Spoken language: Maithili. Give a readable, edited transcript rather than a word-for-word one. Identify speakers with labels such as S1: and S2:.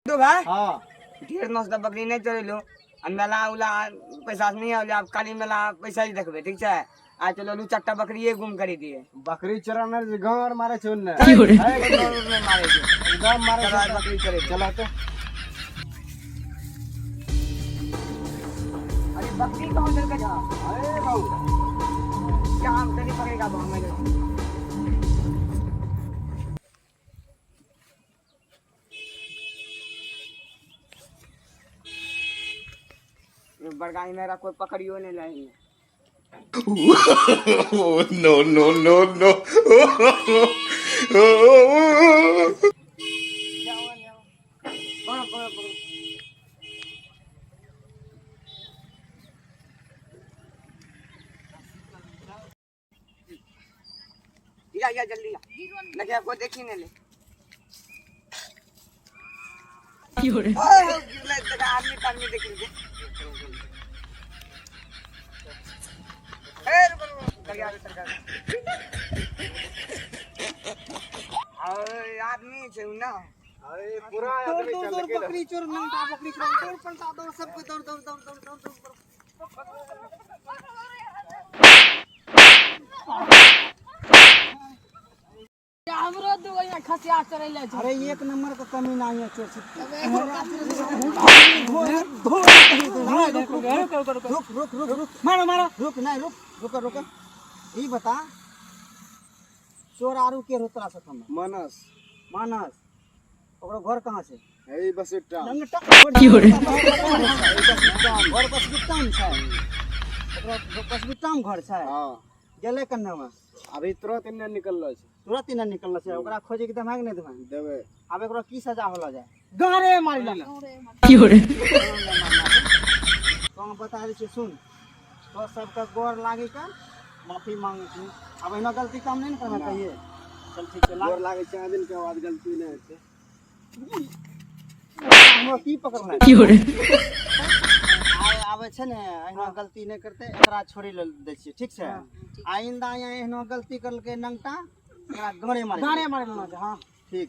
S1: तो भाई
S2: हाँ।
S1: ढेर नस द बकरी नहीं चोरेलू आ मेला उला पैसा से नहीं आवले। आब काली मेला पैसा ही देखबे, ठीक छै? आ चलो लू चारटा बकरिए गुम करी दिए।
S2: बकरी चराना जे गाँव आर मारे छै ओन्ने।
S1: नहीं मारे छै।
S2: एकदम मारे
S1: चलो,
S2: छै।
S1: आज बकरी चरे।
S2: चला तो।
S1: अरे बकरी कहाँ चल के जा?
S2: अरे बाबू।
S1: क्या हम तनी पकड़ेगा हमें। बड़का ही मेरा कोई पकड़ियो नहीं लाएंगे।
S3: No, no, no, no.
S1: जाओ जाओ, पकड़ो पकड़ो पकड़ो। या या, जल्दी या। लगे कोई देखी नहीं ले। ओए, गिरले देखा, आदमी तादमी देख लीजिए। ए, रुको, रुको, सरकार सरकार। अरे आदमी छै उ ना।
S2: अरे पूरा
S4: दौड़
S2: आदमी
S4: दौड़
S2: चल
S4: दौड़
S2: के
S4: बकरी चोर, नंगा बकरी चोर, दौड़ पलटा दौड़, सबको दौड़ दौड़ दौड़ दौड़ दौड़ दौड़।
S5: हमरो दूगो यहाँ खसिया चरैले छै।
S4: अरे एक नंबर का कमी नहीं है चोर। रुक रुक रुक रुक, मारो मारो, रुक नहीं, रुक रुक रुक। ई बता, चोर आरू के रहो तोरा साथ में?
S2: मानस।
S4: मानस, ओकरो घर कहाँ छै?
S2: है बस एकटा।
S4: नंगटा घर बसबिट्टामे छै ओकरो, बसबिट्टामे घर छै।
S2: हाँ।
S4: गेलै कन्नेमे?
S2: अभी तुरंत एन्ने निकल रहल छै।
S4: तुरंत ही निकलल छै। ओकरा खोजे के देबे कि नहि देबे?
S2: देबै।
S4: आब एकरो की सजा होलो जाय? गारे मारि ला। तो हम बता दै छियै, सुन तो, सबके गोर लागी के माफी मांगे छी। आब एहिना गलती काम नहि ने करना कहिए। चल ठीक छै, लाग।
S2: गोर लागै छै आदमी के बाद गलती नहि होइ छै।
S4: हमरा की पकड़ना आइ आबै छै ने, एहिना गलती नहि करतै। एकरा छोड़ि लेल दै छियै, ठीक छै? आइंदा यहाँ एहनो गलती करलकै नंगटा, एकरा गाड़े मारे
S5: गाने मारे लेना छै, हाँ।
S4: ठीक।